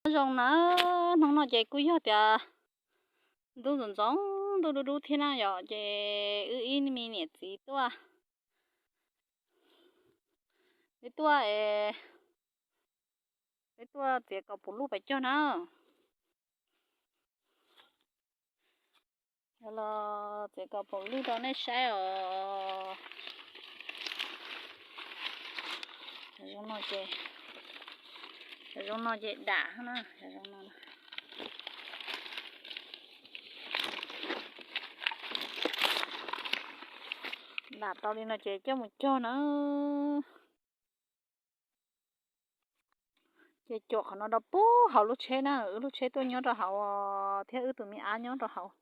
Nyob zoo na, hnub no ces kuj yog tias ntuj ntxoov ntxoo, ntuj dub dub thiab na yom, ces wb ib me niam txiv tuaj, wb tuaj es, wb tuaj txiav kaus pum luj pais cog na. Los txiav kaus pum luj rau nej saib os. Cov zoo no ces, cov zoo no ces dam na, cov zoo no. Dam tau li no ces coj mus cog na. Ces cuam qhov no rau pub hauv lub tsheb na, wb lub tsheb tuaj nyob rau hauv thiab wb tus me ab nyob rau hauv.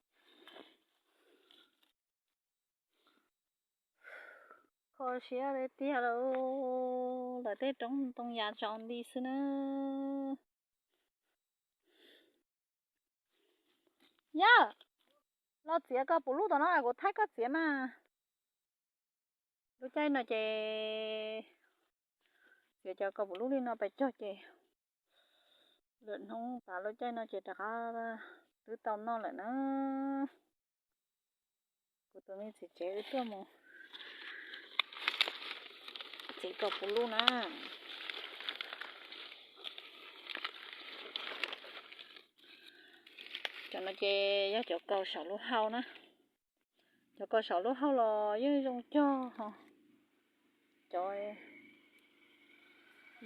Kho siab tiag tiag lauj, lawv tej roob ntoo yas tsaus nti xwb na. Yawg, los txiav kaus pum luj tom no kuv thaij koj txiav mas. Lub caij no ces txiav cov kaus pum luj li no pais cog ces lwm hnub tas lub caij no ces rov qab twb tau noj lawm na. Kuv tus me txiv tsev wb tuaj mus txiav kaus pum luj na. Cov no ces yog cov kaus saum lub hau na. Cov kaus saum lub hau los yeej zoo cog ho. Cov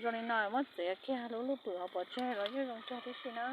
zoo li no muab txiav kiag lub lub pwm hauv pov tseg los yeej zoo cog tib si na.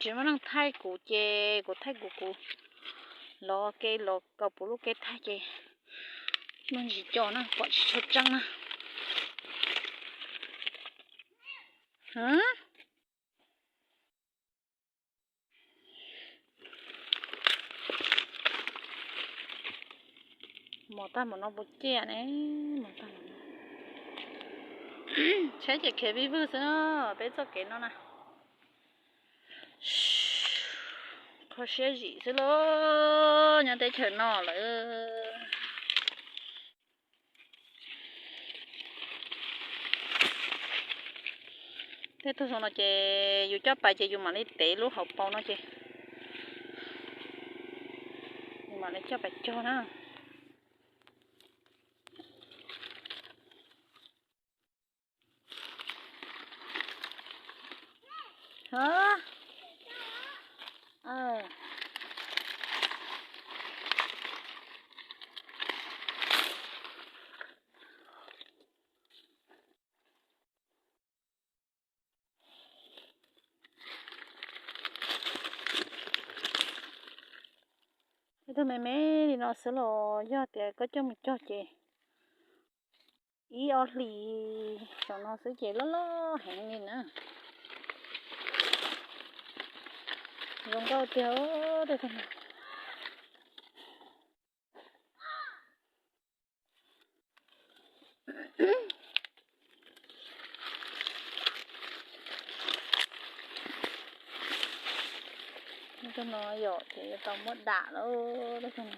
Tsis muaj neeg thaij kuv ces kuv thaij kuv, kuv los ke los kaus pum luj ke thaij ces muaj ntsis co na, pom tsis tshua tseeb na. Mos tag npaum no puas ciaj ne, mos tag npaum no. Tsheb ces khiav vij vwg xwb na, peb txoj kev no na. Kho siab zim xwb lauj, nyob teb chaws no lawm. Tej tug zoo no ces yus coj pais ces yus mam li tev lub hauv paus no ces yus mam li coj pais cog na. Ib tug me me li no xwb los yog tias koj coj mus cog ces ib ob hlis saum no xwb ces loj loj heev li na. Zoo nkauj tiag. Tus no yom ces yuav tau muab dam lawm.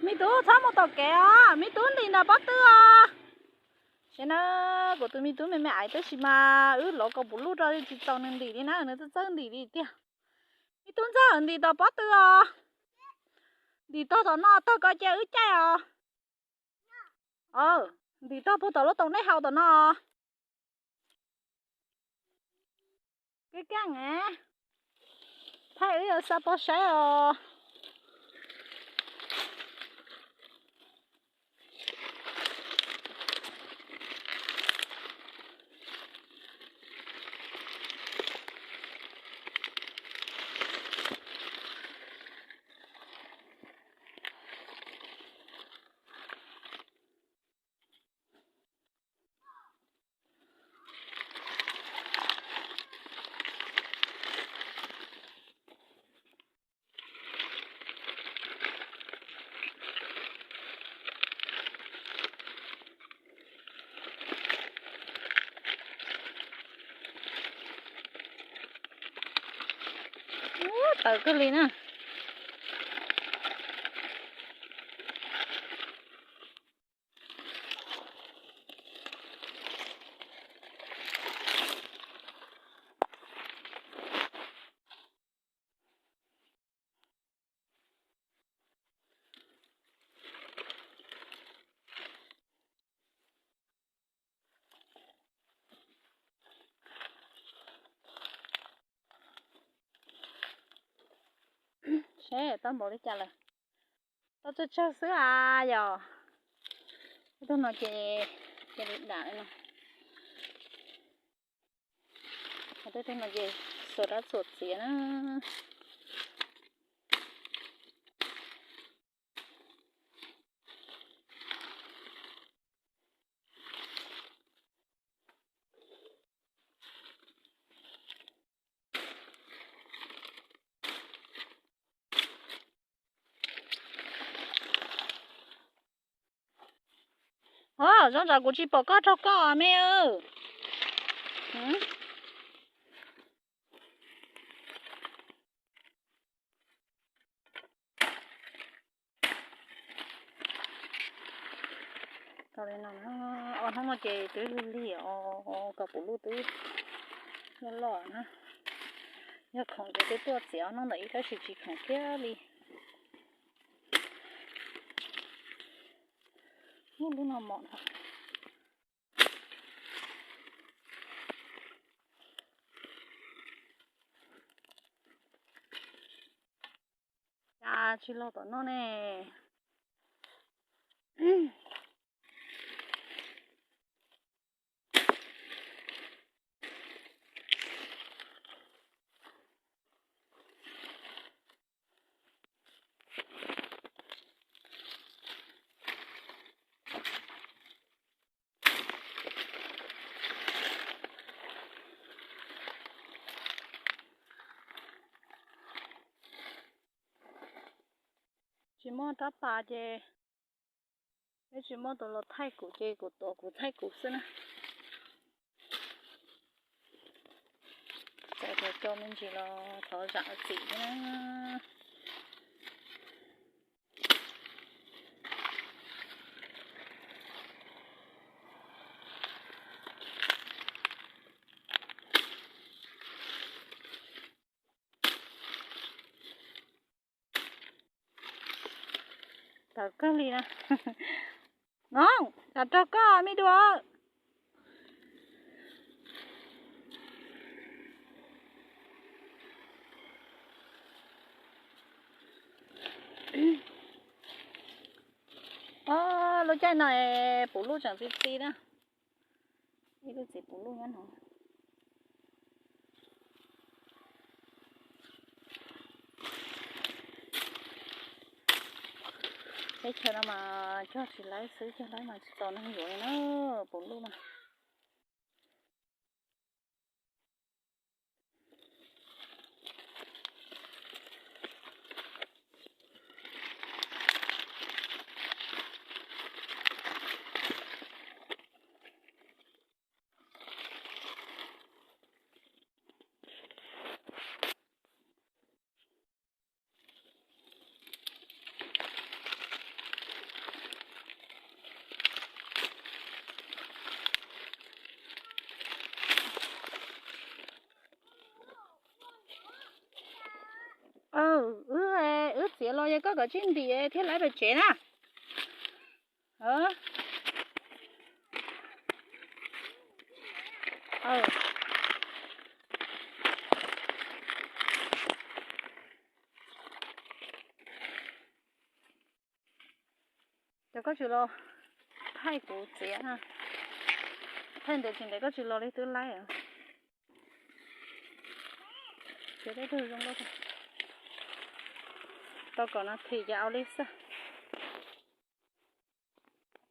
Me tub txhob mus tom kev os, me tub ntim ntawm pob tw os. Saib na, kuv tus me tub me me aiv tab sis mas wb lov kaus pum luj rau tsis txaus nws ntim li na, nws txawj txawj ntim li tiag. Me tub ntxawg ntim tom pob tw os. Ntim tog tom no, tog ko ces wb caij os. Ntim tog puag tom lub toom nej haus tom no. Keej keej, thaij wb yuav xa pov saib os. Ub, tawv kawg li na. Seb tau npaum li cas lawm. Tau tsawg tsawg xwb as yom. Tus no ces, ces li dam li no. Tus no ces xuas rab txuas txiav na. Os, zaub ntawd kuv tsis pom koj raug koj me. Tau li no, ob hnub no ces twb lig lig os, kom puv luj twb loj loj na. Yog khoom ces twb tuaj txiav ob hnub ntawm ib tab sis tsis khoom kiag li. Ub, lub no mos no. Cas tsis los tom no ne. Tsis muaj rab pas ces, peb tsis muaj tus los thaij kuv ces kuv tuav kuv thaij kuv xwb na. Txawm tias tso me ntsis los thov zam txim thiab na. Tawv kawg li na. No, tsam raug koj me dua. Lub caij no puv luj tseem txi txi na. Ib lub txiv puv luj nyob no. Teb chaws no mas cog tsis laib xwb, cog laib mas tsis txaus neeg yuav li na, puv luj mas. Yog koj kom tsib ntim thiab lawv pem tsev na. Ces koj tsis los thaij kuv txiav na. Thaij ntev tsis ntev koj tsis los li twb laib. Txiav tej tug zoo nkauj. Tau kom no thim ces au li xwb.